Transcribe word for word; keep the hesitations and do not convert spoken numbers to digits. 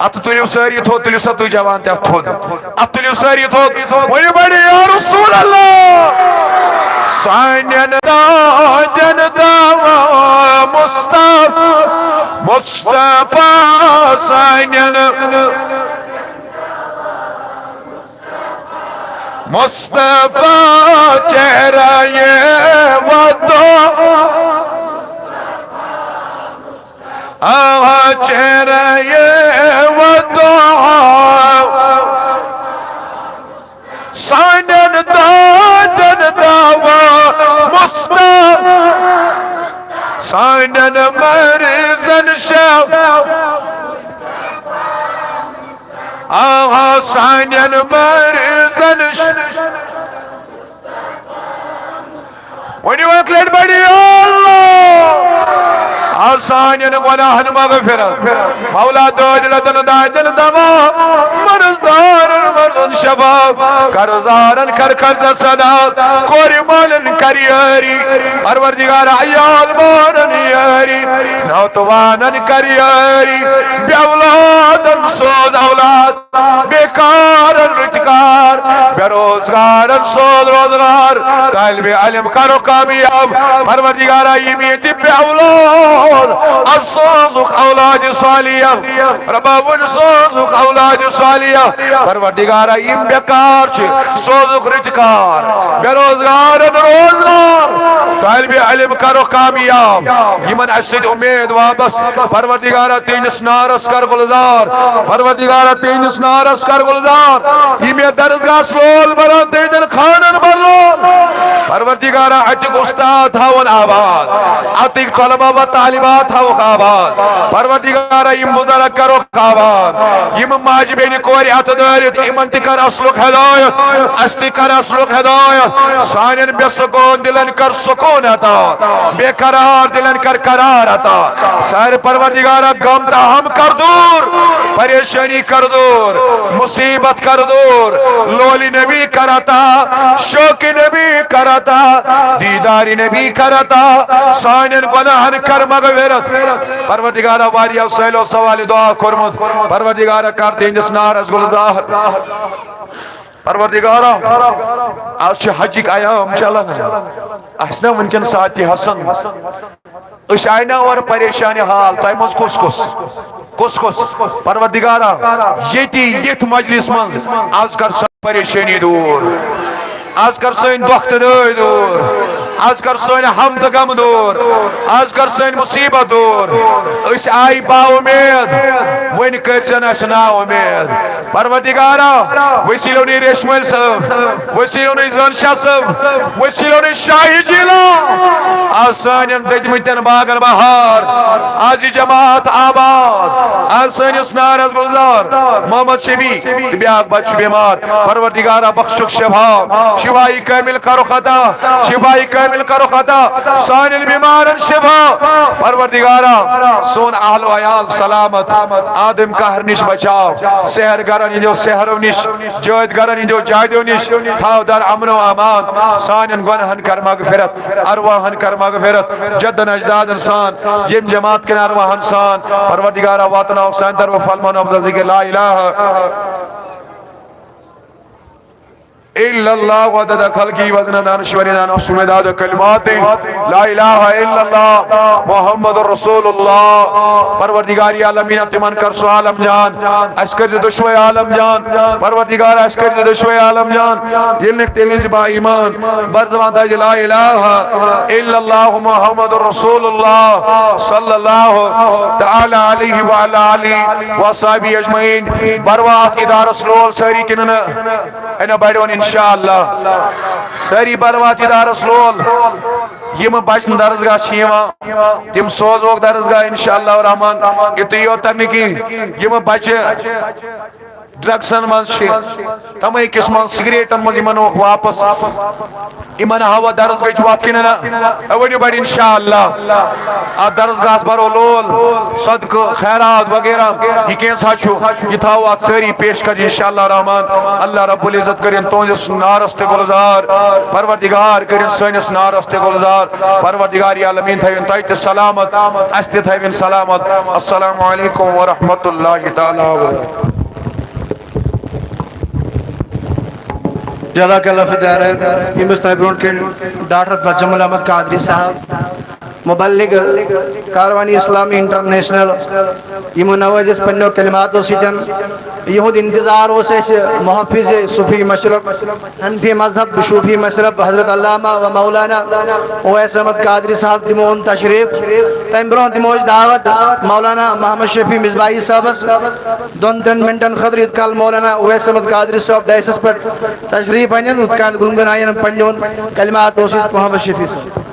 اتھ تُلِو سٲری تھوٚد، تُلِو سا تُہۍ جوان تہِ اتھ تھوٚد۔ اتھ تُلِو سٲری تھوٚد۔ ؤنِو بڑِ، یا رسول اللہ۔ سانٮ۪ن دادٮ۪ن دوا مصطفیٰ، مصطفیٰ سانٮ۪ن۔ مصطفیٰ چہرہ یہ وہ دو، آ چہرہ یہ وہ دو، سانٮ۪ن دادٮ۪ن دوا مصطفیٰ، سانٮ۪ن مریضن شفا۔ آہا، سانٮ۪ن مریضن ش-، ؤنِو اَکہِ لَٹہِ بڑِ، یا اللہ۔ آ سانٮ۪ن گۄناہن مغفرت۔ مولا دٲدۍ لدن دادٮ۪ن دوا، مرض دارن مرضن شفا، قرض دارن کر قرضس ادا، کورِ مالن کر یٲری، پروردگارا عیال بارن یٲری، نوتوانن کر یٲری، بے اولادن سوز اولاد۔ بیکارن رُزگار، بے روزگارن سوز روزگار، طالب علم کرو کامیاب۔ پروردگارا، یِم ییٚتہِ بے اولاد، از سوزُکھ اولاد صالحہ۔ ربا، وۄنۍ سوزُکھ اولاد صالحہ۔ پروردگارا، یِم بیکار چھِ، سوزُکھ رُزگار، بے روزگارن روزگار، طالب علم کرو کامیاب۔ یِمن اَسہِ سۭتۍ اُمید وابس، پروردگارا، تِہنٛدِس نارس کر گلزار۔ پروردگارا، تِہنٛدِس نارس کر گلزار۔ یِم یتھ درسگاہس لول بران، تِہنٛدٮ۪ن خانن بر لول۔ پروردگارا، اتیُک استاد تھاوُن آباد، اتیُک طلبہ و طالبات تھاوُکھ آباد۔ پروردگارا، یِم بزرگ کرُکھ آباد۔ یِم ماجہِ بیٚنہِ کورِ اتھٕ دٲرِتھ، یِمن تہِ کر اصلُک ہدایت، اسہِ تہِ کر اصلُک ہدایت۔ سانٮ۪ن بے سکون دلن کر سکون عطا، بے قرار دلن کر قرار عطا۔ سارے پروردگارا، غم تہٕ ہم کر دور، پریشانی کر دور، مصیبت کر دور۔ لول نبی کر عطا، شوق نبی کر عطا، دیدار نبی کر عطا۔ سانٮ۪ن گۄناہن کر مغفرت۔ پروردگارا، واریاہو سٲلو سوال دعا کوٚرمُت۔ پروردگارا، کر تِہنٛدِس نارس گلزار۔ پروردگارا، از چھِ حجٕکۍ ایام چلان۔ آسہِ نا وٕنکٮ۪ن ساعتِ حسن؟ أسۍ آیہِ نا اورٕ پریشانِ حال؟ تۄہہِ منٛز کُس کُس؟ کُس کُس؟ پروردگارا، ییٚتی ییٚتھۍ مجلس منٛز از کر سۄ پریشٲنی دوٗر۔ از کر سٲنۍ دۄکھ تہٕ دٲے دوٗر۔ از کر سٲنۍ ہم تہٕ غم دوٗر۔ از کر سٲنۍ مصیبت دوٗر۔ أسۍ آیہِ با اُمید، وۄنۍ کٔرۍزٮ۪ن اَسہِ نا اُمید۔ پروردگارا، وسیلو نی ریشمل صٲب، وسیلو نی زن شاہ صٲب، وسیلو نی شاہی جیلا۔ آز سانٮ۪ن دٔدمٕتٮ۪ن باغن بہار، آز یہِ جماعت آباد، آز سٲنِس نارس گلزار محمد شفیع تہٕ بیٛاکھ بچہٕ چھُ بٮ۪مار۔ پروردگارا، بخشُکھ شفا، شفائی کامل کرُکھ عطا، شفائی کامل کرُکھ عطا، سانٮ۪ن بیمارن شفا۔ پروردگارا، سون اہل و عیال سلامت، آدم قہر نش بچاو، سحر گرن ہٕنٛدیو سحرو نش، جٲدۍ گرن ہٕنٛدیو جادیو نش تھاو در امن و امان۔ سانٮ۪ن گۄنہن کر مغفرت، ارواحن کر مغفرت، جدن اجدادن سان، یم جماعت کٮ۪ن ارواحن سان۔ پروردگارا، واتناوکھ سانہِ طرفہٕ فلمان افضل ذکر لا الہ الا اللہ عدد خلقی وزن دانشوری دان سمداد کلمات لا الہ الا اللہ محمد رسول اللہ۔ پروردگار عالمین، تمن کر سو عالم جان، اس کر دشوے عالم جان۔ پروردگار، اس کر دشوے عالم جان۔ ییٚلہِ نہٕ تیٚلہِ نہٕ با ایمان بر زبان تاج لا الہ الا اللہ محمد رسول اللہ صلی اللہ تعالی علیہ وعلی آلہ وصحبہ اجمعین۔ بروات ادارس لول ساری کنن۔ انا بڑون انشاءاللہ۔ ساری بروات ادارس لول۔ یم بچن درسگاہ چھ یوان، تم سوزوک درسگاہ انشاءاللہ الرحمن۔ یتُے یوت نہٕ کینٛہہ، یم بچہ ڈرگسن منٛز چھِ، تمے قٕسمن سگریٹن منٛز، یِمن اوکھ واپس، یِمن ہاوا درس گٔے چھِ وتھ کِنہٕ نہ؟ ہے، ؤنِو بڑٕ انشاءاللہ۔ اتھ درسگاہس برو لول، صدقہٕ، خیرات وغیرہ، یہِ کینٛژھا چھُ، یہِ تھاوو اتھ سٲری پیش کر انشاءاللہ رحمان۔ اللہ رب العزت کٔرِن تُہنٛدِس نارس تہِ گُلزار، پروردگار کٔرِن سٲنِس نارس تہِ گُلزار، پروردگار عالمین تھٲوِن تۄہہِ تہِ سلامت، اسہِ تہِ تھٲوِن سلامت۔ السلام علیکم ورحمۃ اللہ تعالیٰ وبرکاتہ۔ جزاک اللہ فی الدارین۔ ییٚمِس تۄہہِ برونٛٹھ کَنہِ ڈاکٹر تجمل احمد قادری صاحب، مبلغ کاروان اسلامی انٹرنیشنل، یِمو نوٲزِس پننیو کلماتو سۭتۍ یِہُنٛد انتظار اوس اَسہِ، محافظ صوفی مشرب، حنفی مذہب، شوفی مشرب، حضرت علامہ و مولانا اویس احمد قادری صاحب تِمو اوٚن تشریف۔ تَمہِ برونٛہہ دِمو أسۍ دعوت مولانا محمد شفیع مصباحی صٲبس دۄن ترٛٮ۪ن منٹن خٲطرٕ، یوٗت کال مولانا اویس احمد قادری صٲب ڈائسس پٮ۪ٹھ تشریف انن، یوٗت کال گنگناین پننیون کلماتو سۭتۍ محمد شفیع صٲب۔